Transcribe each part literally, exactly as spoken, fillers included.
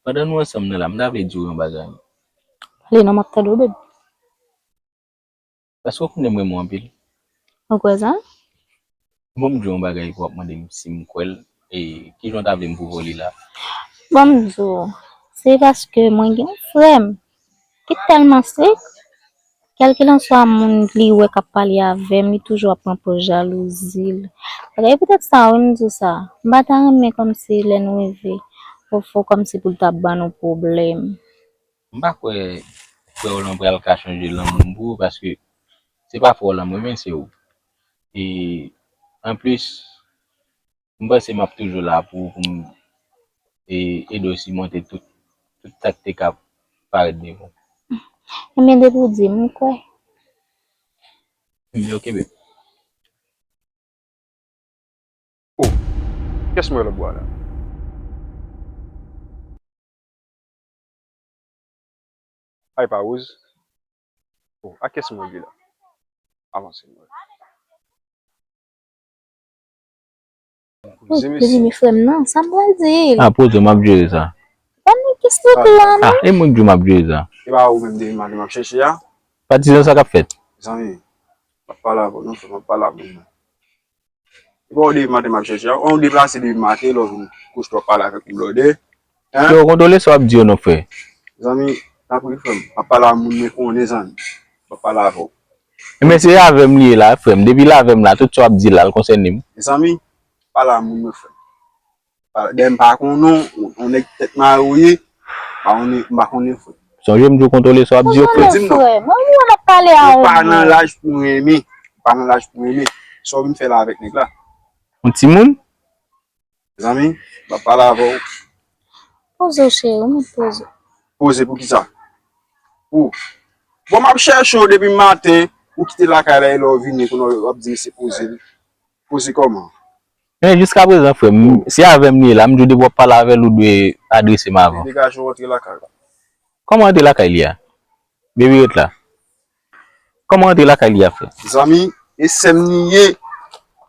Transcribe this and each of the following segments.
Pandan nou ansanm nan la, m ta vle di w yon bagay. Pale non, m ap tande w, baby. Paske w konnen m renmen w anpil. Ou kwè sa? Bon, m di w yon bagay pou w ap mande m si m kwè l, e kijan w ta vle m pwouve w li la? Bon, m di w, se paske mwen gen yon frè m ki tèlman strik, kèlkelanswa moun li wè k ap pale avè m, li toujou ap pran pòz jalouzi l. Bagay poutèt sa, wi, m di w sa. M pa ta renmen kòmsi lè n rive, fò, fò kòmsi pou l ta ban nou pwoblèm. M pa kwè frè w lan pral ka chanje lanmou m pou ou, paske se pa frè w lan m renmen, se ou. E anplis, m panse m ap toujou la pou ou, pou m e, ede w simonte tout, tout sa k te ka parèt devan w. Ebyen, depi w di m, m kwè. Ebyen, oke, baby. Oh, kiyès mwen wè lòt bò a la? Ay, pa Rose? Oh, a kiyès mwen wè la? Avanse, mwen. Poze, mesye. Poze, men frè m nan, sa m pral di l? Ah, poze, m ap jere sa. Pa nèg ki strik la, non? Ah, e mwen k di w m ap jere sa. E pa ou menm depi maten m ap chèche a? Patizan, sa k ap fèt? Zanmi, m ap pale avè w non, frè, m ap pale avè w non. E pa ou depi maten m ap chèche a? Ou deplase depi maten, lè w vin kouche w ap pale avèk yon blòdè. Hein? Yo, kontwole sa w ap di yo non, frè. Zanmi, tanpri, frè m, m ap pale a moun mwen konnen, zanmi. M ap pale avè w. Men se avè m li ye la, frè m. Depi l avè m la, tout sa w ap di la, l konsène m. Mezanmi, pale a moun mwen, frè m. Pale, dayè m pa konnen w, yon nèg tèt mare w ye, m pa konnen, m pa konnen, frè m. Sonje m di w kontwole sa w ap di yo, frè. Kontwole, frè. Mwen, mwen, m ap pale a yon moun. Ou pa nan laj pou renmen. Ou pa nan laj pou renmen. Sa w vin fè la avèk nèg la? Yon timoun? Zanmi, m ap pale avè w. Poze w, cheri, ou mèt poze. Poze pou kisa? Ou. Bon, m ap chèche w depi maten, ou kite lakay la, e lè w vini, kounye a w ap di m se poze. Poze kòman? Men jiskaprezan, frè m, se avè m li ye la, m di w depi w ap pale avè l, ou dwe adrese m avan. Degaje w rantre lakay la. Kòman rantre lakay li a? Baby, ret la. Kòman rantre lakay li a, frè? Zanmi, e sè m li ye,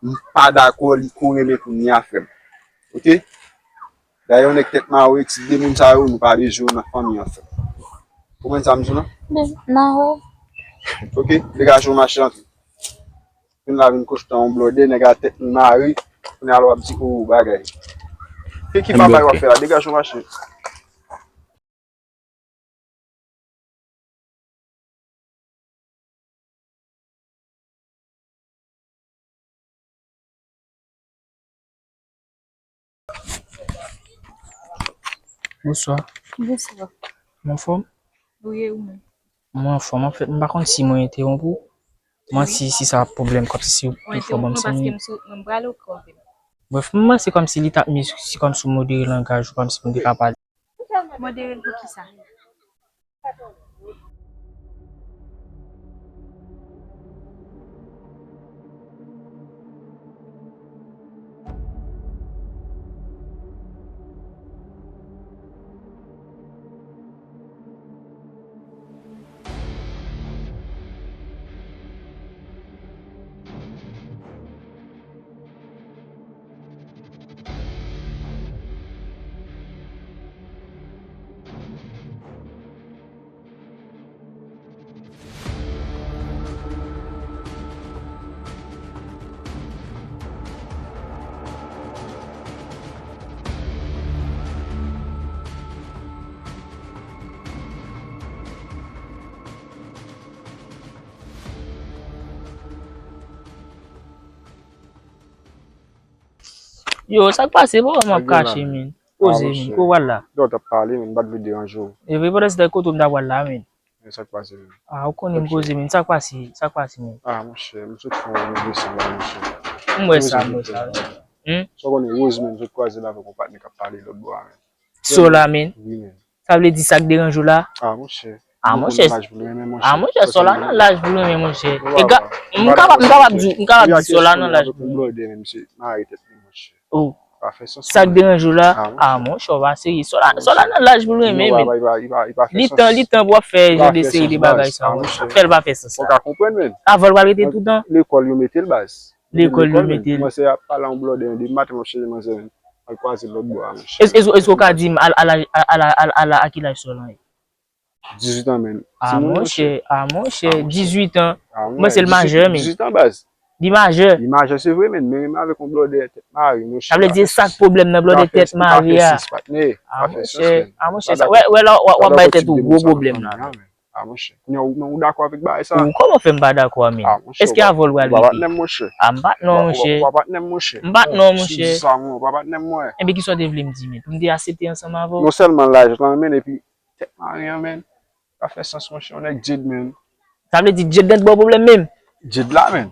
m pa dakò li ko renmen kounye a, frè m. Oke? Dayè, yon nèg tèt mare, ti de moun sa yo, nou pa bezwen yo nan fanmi an, frè m. Konprann sa m di w lan? Mare. Oke? Degaje w mache antre. Vin la vin kouche tankou yon blòdè, nèg a tèt li mare. Kounye a la w ap di, o, bagay. Ki, ki babay w ap fè la? Degaje w mache. Bonswa. Bonswa. Ou anfòm? Wi, ou menm? Mwen anfòm. Anfèt, m pa konn si mwen entewonp ou. Mwen si, si sa pwoblèm, kòmsi ou fè ban m siy. Mwen entewonp ou paske m sou, mwen pral okipè. Brèf, mwen se kòmsi li t ap miye si kòmsi ou modere langaj ou, kòmsi pou n te ka pale. Modere l pou kisa? Yo, sa k pase, bro, m ap kache, men. Poze, men, ko w al la? Non, w t ap pale, men, m pa t vle deranje w. E vre, pandan se tan, kote w m ta pral la, men? Men sa k pase, men? Ah, ou konnen m poze, men. Sa k pase? Sa k pase, men? Ah, monchè, m sot fè yon revesan la, monchè. M wè sa, m wè sa. Sa w konnen, Rose, men, m sot kwaze l avèk yon patnè k ap pale lòt bò a, men. Sola, men. Wi, men. Sa vle di sa k deranje w la? Ah, monchè. Ah, monchè. Ah, monchè, Sola nan laj pou l renmen, monchè. E ga-, m kapab, m kapab di, m kapab di Sola nan laj pou l renmen. Blòdè, men, misye mare tèt li, monchè. Oh. Sa k deranje w la? Ah, monchè, w pa serye. Sola, Sola nan laj pou l renmen, men. Li tan, li tan pou w ap fè jan de seri de bagay sa yo. Fè l pa fè sans la. Ou ka konprann, men. Avan l pral rete toutan. Lekòl yo mete l baz. Lekòl yo mete l. Kòmanse ap pale a yon blòdè depi maten m ap chèche manzè, men. Al kwaze lòt bò a, monchè. Èske w ka di m al, al, al, al, al, al, a ki laj sè w lan ye? Dizuit an, menn. Ah, monchè, ah, monchè, dizuit an. Mwen se l majè, men. Dizuit an, baz. Li majè. Li majè, se vre, menn, men menm avèk yon blòdè tèt mare, monchè. Sa vle di, sa k pwoblèm nan blòdè tèt mare a? Ah, monchè, ah, monchè, sa, wè, wè, la, w ap bay tèt ou gwo pwoblèm la. Ah, monchè. Kounye a, ou menm, ou dakò avèk bagay sa? Ou kòman fè m pa dakò a, menn? Èske avè w pral rete? Ah, m pa t non, monchè. M pa t non, monchè. M pa t non, monchè. Enben, kisa w te vle m di, menn? Pou m te asepte ansanm avè w? Non sèlman laj lan, menn, epi tèt mare an, menn. Pa fè sans, monchè, yon nèg Jade, menn. Sa vle di Jade nan ba w pwoblèm menm? Jade la, menn.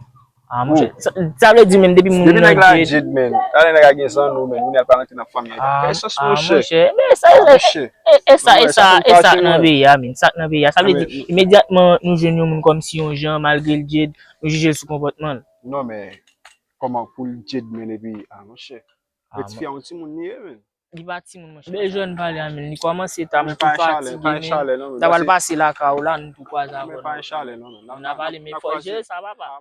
Ah, monchè. Sa, sa vle di menm depi moun nan Jade, menn. Talè nèg la gen zanno, menn. Moun al pa rantre nan fanmi an. Pa fè sans, monchè. Ah, monchè. Men sa, e sa, e sa k nan peyi a, menn. Sa k nan peyi a. Sa vle di, imedyatman nou jwenn yon moun kòmsi yon jan, malgre l Jade, nou jije l sou konpòtman l. Non, men, kòman pou l Jade, menn, epi, ah, monchè. Ti fi a yon timoun li ye, menn. Li pa timoun, monchè. Bèl jèn pale a, menn. Li kòmanse ta, m tou fatige, menn. Ta pral pase lakay ou la, nou tou kwaze avè w. N a pale, men fò jere sa, papa.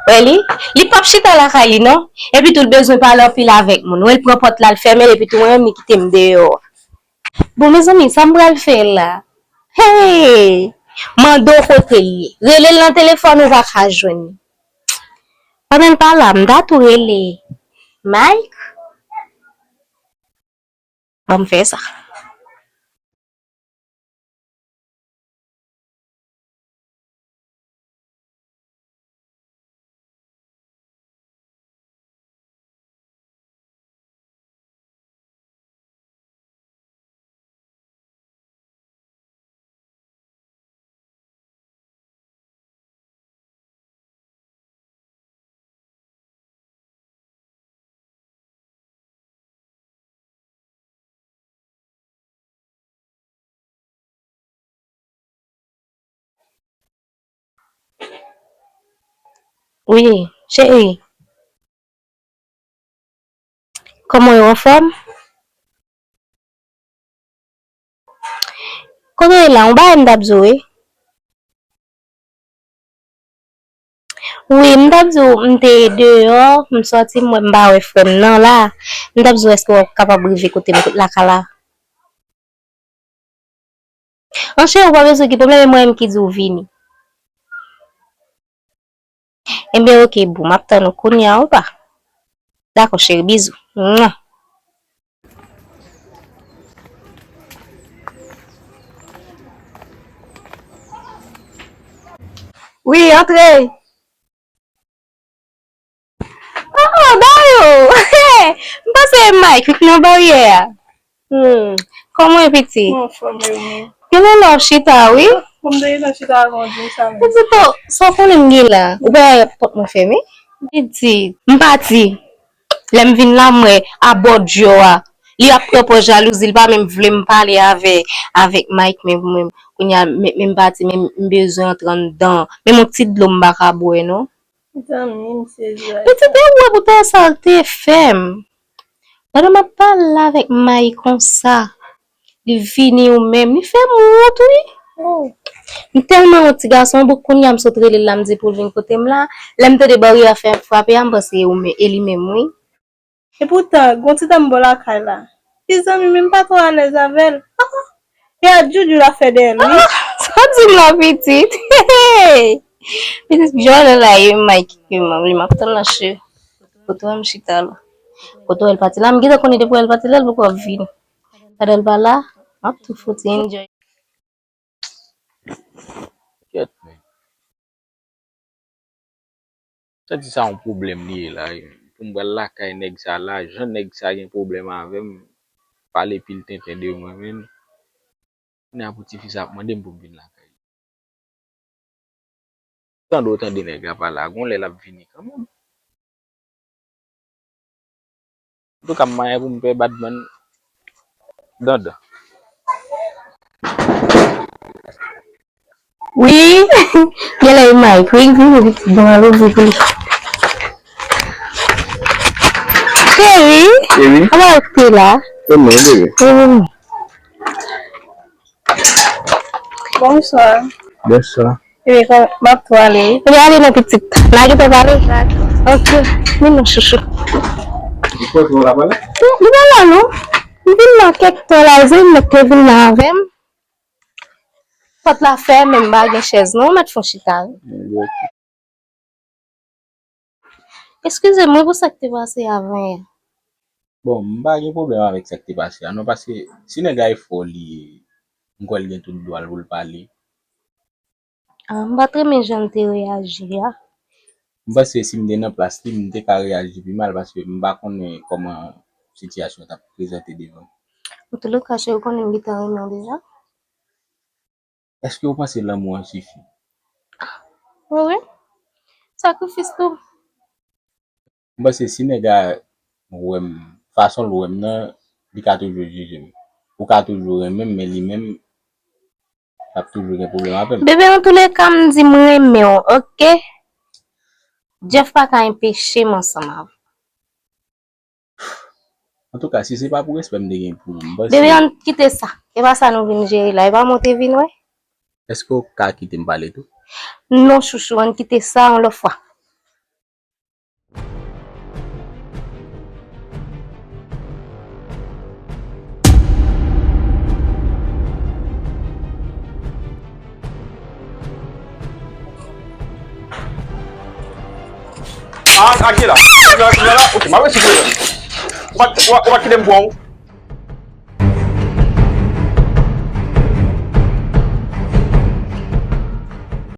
Wè li, li p ap chita lakay li non. Epi tou, l bezwen pale anpil avèk moun. Wè, l pran pòt la, l fèmen l, epi tou, mwen menm, li kite m deyò. Bon, mezanmi, sa m pral fè la? Hey! Mande w kote l ye. Rele l nan telefòn, ou pa ka jwenn li. Pandan l pa la, m ta tou rele Mike. Ban m fè sa. Wi, cheri. Kòman w ye, w anfòm? Kote w ye la? Yon bagay m t ap di w, wi. Wi, m t ap di w, m te deyò, m sòti, m wè m pa wè frè m nan la. M t ap di w, èske w kapab rive kote m, kot lakay la? An cheri, ou pa bezwen gen pwoblèm, e mwen menm ki di w vini. Ebyen, oke, boo, m ap tann ou kounye a, opa. Dakò, cheri, bizou. Mwa. Wi, antre. Oh, Dayo! M panse Mike, wi, nan baryè a. Hmm, kòman w ye, pitit? Mwen anfòm, e ou menm? Genlè la w chita, wi. Bon, m te gentan chita avan w di m sa menm. Pitit, sa w konnen m gen la? Ou pa wè pòt mwen fèmen? Pitit, m pati. Lè m vin la, m wè abòdyò a. Li ap pran pòz jalouzi, li pa menm vle m pale avè, avèk Mike, men pou mwen, kounye a, men, men m pati, men m bezwen antre anndan. Menm yon ti dlo m pa ka bwè, non. Zanmi m, sezi a. Pitit, e ou wè pou tèl sa l te fè m. Pandan m ap pale avèk Mike konsa, li vini ou menm, li fè m wont, wi. Oh. M tèlman wont, ti gason, bon, kounye a m sot rele l la, m di pou l vin kote m la. Lè m tande baryè a fè frape a, m panse e ou men, e li menm, wi. Epoutan, gon ti tan m bò lakay la. Ti zanmi, men m pa twò alèz avè l. Ah, ah. E a djoudjou l ap fè dèyè l, wi. Ah, sa w di m la, pitit? Pitit, jòlè la, e Mike ki manm li, m ap tann nan che. Kote w wè m chita la? Kote w wè l pati la? M gentan konnen depi w wè l pati la, l poko ap vini. Pandan l pa la, m ap tou fouti enjoy. Kèt, men. Santi sa yon pwoblèm li ye la. Pou m pral lakay nèg sa la, jan nèg sa gen pwoblèm avè m, pale pil tenten de mwen, men. Kounye a pou tifi sa ap mande m pou m vin lakay li. Tande w tande nèg la pale a, gon lè l ap vini kanmenm. Antouka, m manyen pou m fè badman dandan. Wi, genlè e Mike, wi, vini pitit, bon, al ouvri pou li. Cheri, Cheri, anba w te la. E mwen, bebe. Wi, wi. Bonswa. Bonswa. Epi, kòman, m ap tou ale, wi. Epi, ale non, pitit. N a gentan pale. Dakò. Ok. Vin non, chouchou. Ou kwè ke w la pale? Non, li pa la, non. M vin la kèk tan la, zanmi m te vin la avè m. Pòt la fèmen, m pa gen chèz, non, ou mèt fè w chita, wi. Eskize m, wi, pou sa k te pase avan yè. Bon, m pa gen pwoblèm avèk sa k te pase a, non, paske si nèg la e fò li ye, m kwè l gen tout dwa l pou l pale. Ah, m pa t renmen jan l te reyaji a. M panse si m te nan plas li, m te ka reyaji pi mal, paske m pa konnen kòman sitiyasyon an t ap prezante devan m. Antoulèka, cheri, ou konnen m gentan renmen w deja. Èske w panse lanmou an sifi? Wi, wi. Sakrifis tou. M panse si nèg la wè m, fason l wè m nan, li ka toujou jije m. Ou ka toujou renmen m, men li menm, l ap toujou gen pwoblèm avè m. Bebe, antoulèka, m di m renmen w, ok? Jeff pa ka enpeche m ansanm avè w. Antouka, si se pa pou respè m te gen pou ou, m panse. Bebe, ann kite sa. E pa sa nou vin jere la. E pa mwen w te vin wè? Èske w ka kite m pale tou? Non, chouchou, ann kite sa yon lòt fwa. Ah, ah, ki la? Ki la, ki la, la? Ok, m ap resi pou ou. Ou pa, ou pa, ou pa kite m pran ou.